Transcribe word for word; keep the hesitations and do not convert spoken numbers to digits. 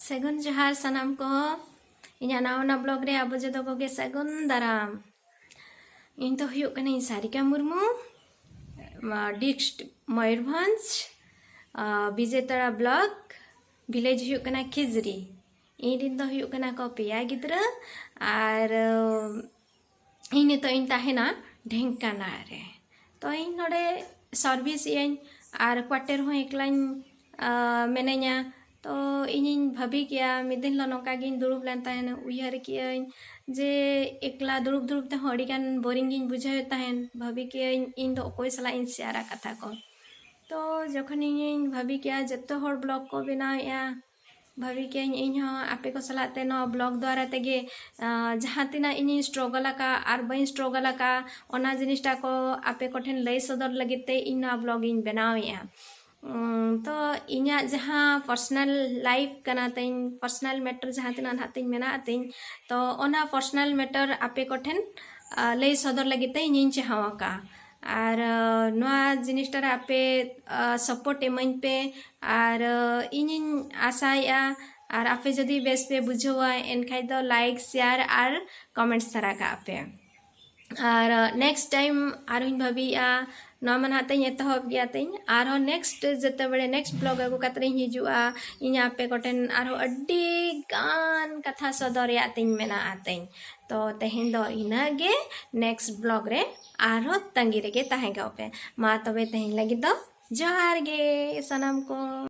ᱥᱟᱹᱜᱩᱱ ᱡᱚᱦᱟᱨ ᱥᱟᱱᱟᱢ ᱠᱚ᱾ ᱤᱧᱟᱹᱜ ᱱᱟᱣᱟ ᱱᱟᱣᱟ ᱵᱞᱚᱜ ᱨᱮ ᱟᱵᱚ ᱡᱚᱛᱚ ᱠᱚᱜᱮ ᱥᱟᱹᱜᱩᱱ ᱫᱟᱨᱟᱢ᱾ ᱤᱧ ᱫᱚ ᱦᱩᱭᱩᱜ ᱠᱟᱹᱱᱟᱹᱧ ᱥᱟᱨᱤᱠᱟ ᱢᱩᱨᱢᱩ, ᱰᱤᱥᱴ ᱢᱚᱭᱩᱨᱵᱷᱚᱸᱡᱽ, ᱵᱤᱡᱮᱛᱟᱲᱟ ᱵᱞᱚᱠ, ᱵᱷᱤᱞᱮᱡᱽ ᱦᱩᱭᱩᱜ ᱠᱟᱱᱟ ᱠᱷᱤᱡᱽᱨᱤ᱾ ᱤᱧ ᱨᱤᱱ ᱫᱚ ᱦᱩᱭᱩᱜ ᱠᱟᱱᱟ ᱠᱚ ᱯᱮᱭᱟ ᱜᱤᱫᱽᱨᱟᱹ, ᱟᱨ ᱤᱧ ᱱᱤᱛᱚᱜ ᱤᱧ ᱛᱟᱦᱮᱱᱟ ᱰᱷᱮᱝᱠᱟᱱᱟ ᱨᱮ᱾ ᱛᱚ ᱤᱧ ᱱᱚᱰᱮ ᱥᱟᱨᱵᱷᱤᱥ ᱮᱜ ᱟᱹᱧ ᱟᱨ ᱠᱣᱟᱴᱮᱨ ᱦᱚᱸ ᱮᱠᱞᱟᱧ ᱢᱤᱱᱟᱹᱧᱟ᱾ ᱛᱚ ᱤᱧᱤᱧ ᱵᱷᱟᱹᱵᱤ ᱠᱮᱜᱼᱟ, ᱢᱤᱫ ᱫᱤᱱ ᱦᱤᱞᱳᱜ ᱱᱚᱝᱠᱟ ᱜᱤᱧ ᱫᱩᱲᱩᱵ ᱞᱮᱱ ᱛᱟᱦᱮᱱ, ᱩᱭᱦᱟᱹᱨ ᱠᱮᱜᱼᱟᱹᱧ ᱡᱮ ᱮᱠᱞᱟ ᱫᱩᱲᱩᱵ ᱫᱩᱲᱩᱵ ᱛᱮᱦᱚᱸ ᱟᱹᱰᱤᱜᱟᱱ ᱵᱳᱨᱤᱝ ᱜᱤᱧ ᱵᱩᱡᱷᱟᱹᱣᱮᱫ ᱛᱟᱦᱮᱱ᱾ ᱵᱷᱟᱹᱵᱤ ᱠᱮᱜᱼᱟᱹᱧ ᱤᱧ ᱫᱚ ᱚᱠᱚᱭ ᱥᱟᱞᱟᱜ ᱤᱧ ᱥᱮᱭᱟᱨᱟ ᱠᱟᱛᱷᱟ ᱠᱚ᱾ ᱛᱚ ᱡᱚᱠᱷᱚᱱ ᱤᱧᱤᱧ ᱵᱷᱟᱹᱵᱤ ᱠᱮᱜᱼᱟ ᱡᱚᱛᱚ ᱦᱚᱲ ᱵᱞᱚᱜ ᱠᱚ ᱵᱮᱱᱟᱣᱮᱜᱼᱟ, ᱵᱷᱟᱹᱵᱤ ᱠᱮᱜᱼᱟᱹᱧ ᱤᱧ ᱦᱚᱸ ᱟᱯᱮ ᱠᱚ ᱥᱟᱞᱟᱜ ᱛᱮ ᱱᱚᱣᱟ ᱵᱞᱚᱜ ᱫᱣᱟᱨᱟ ᱛᱮᱜᱮ ᱡᱟᱦᱟᱸ ᱛᱤᱱᱟᱹᱜ ᱤᱧᱤᱧ ᱥᱴᱨᱚᱜᱚᱞ ᱟᱠᱟᱫ ᱟᱨ ᱵᱟᱹᱧ ᱥᱴᱨᱚᱜᱚᱞ ᱟᱠᱟᱫ, ᱚᱱᱟ ᱡᱤᱱᱤᱥᱴᱟ ᱠᱚ ᱟᱯᱮ ᱠᱚᱴᱷᱮᱱ ᱞᱟᱹᱭ ᱥᱚᱫᱚᱨ ᱞᱟᱹᱜᱤᱫ ᱛᱮ ᱤᱧ ᱱᱚᱣᱟ ᱵᱞᱚᱜ ᱤᱧ ᱵᱮᱱᱟᱣᱮᱜᱼᱟ᱾ ᱛᱚ ᱤᱧᱟᱹᱜ ᱡᱟᱦᱟᱸ ᱯᱟᱨᱥᱚᱱᱟᱞ ᱞᱟᱭᱤᱯᱷ ᱠᱟᱱᱟ ᱛᱤᱧ, ᱯᱟᱨᱥᱚᱱᱟᱞ ᱢᱮᱴᱟᱨ ᱡᱟᱦᱟᱸ ᱛᱤᱱᱟᱹᱜ ᱱᱟᱦᱟᱜ ᱛᱤᱧ ᱢᱮᱱᱟᱜ ᱛᱤᱧ, ᱛᱚ ᱚᱱᱟ ᱯᱟᱨᱥᱚᱱᱟᱞ ᱢᱮᱴᱟᱨ ᱟᱯᱮ ᱠᱚᱴᱷᱮᱱ ᱞᱟᱹᱭ ᱥᱚᱫᱚᱨ ᱞᱟᱹᱜᱤᱫ ᱛᱮ ᱤᱧᱤᱧ ᱪᱟᱦᱟᱣ ᱟᱠᱟᱫᱼᱟ᱾ ᱟᱨ ᱱᱚᱣᱟ ᱡᱤᱱᱤᱥᱴᱟ ᱨᱮ ᱟᱯᱮ ᱥᱟᱯᱳᱨᱴ ᱤᱢᱟᱹᱧ ᱯᱮ, ᱟᱨ ᱤᱧᱤᱧ ᱟᱥᱟᱭᱮᱜᱼᱟ ᱟᱨ ᱟᱯᱮ ᱡᱩᱫᱤ ᱵᱮᱥ ᱯᱮ ᱵᱩᱡᱷᱟᱹᱣᱟ ᱮᱱᱠᱷᱟᱡ ᱫᱚ ᱞᱟᱭᱤᱠ, ᱥᱮᱭᱟᱨ ᱟᱨ ᱠᱚᱢᱮᱱᱴᱥ ᱫᱷᱟᱨᱟ ᱠᱟᱜ ᱯᱮ᱾ ᱟᱨ ᱱᱮᱠᱥᱴ ᱴᱟᱭᱤᱢ ᱟᱨᱦᱚᱸᱧ ᱵᱷᱟᱹᱵᱤᱭᱮᱜᱼᱟ, ᱱᱚᱣᱟ ᱢᱟ ᱱᱟᱦᱟᱜ ᱛᱤᱧ ᱮᱛᱚᱦᱚᱵ ᱜᱮᱭᱟ ᱛᱤᱧ, ᱟᱨᱦᱚᱸ ᱱᱮᱠᱥᱴ ᱡᱮᱛᱮ ᱵᱮᱲᱮ ᱱᱮᱠᱥᱴ ᱵᱞᱚᱜ ᱟᱹᱜᱩ ᱠᱟᱛᱮ ᱤᱧ ᱦᱤᱡᱩᱜᱼᱟ, ᱤᱧ ᱟᱯᱮ ᱠᱚᱴᱷᱮᱱ ᱟᱨᱦᱚᱸ ᱟᱹᱰᱤ ᱜᱟᱱ ᱠᱟᱛᱷᱟ ᱥᱚᱫᱚᱨ ᱨᱮᱭᱟᱜ ᱛᱤᱧ ᱢᱮᱱᱟᱜᱼᱟ ᱛᱤᱧ᱾ ᱛᱚ ᱛᱮᱦᱮᱧ ᱫᱚ ᱤᱱᱟᱹᱜ ᱜᱮ, ᱱᱮᱠᱥᱴ ᱵᱞᱚᱜ ᱨᱮ ᱟᱨᱦᱚᱸ ᱛᱟᱺᱜᱤ ᱨᱮᱜᱮ ᱛᱟᱦᱮᱸ ᱠᱚᱜ ᱯᱮ᱾ ᱢᱟ ᱛᱚᱵᱮ ᱛᱮᱦᱮᱧ ᱞᱟᱹᱜᱤᱫ ᱫᱚ ᱡᱚᱦᱟᱨ ᱜᱮ ᱥᱟᱱᱟᱢ ᱠᱚ᱾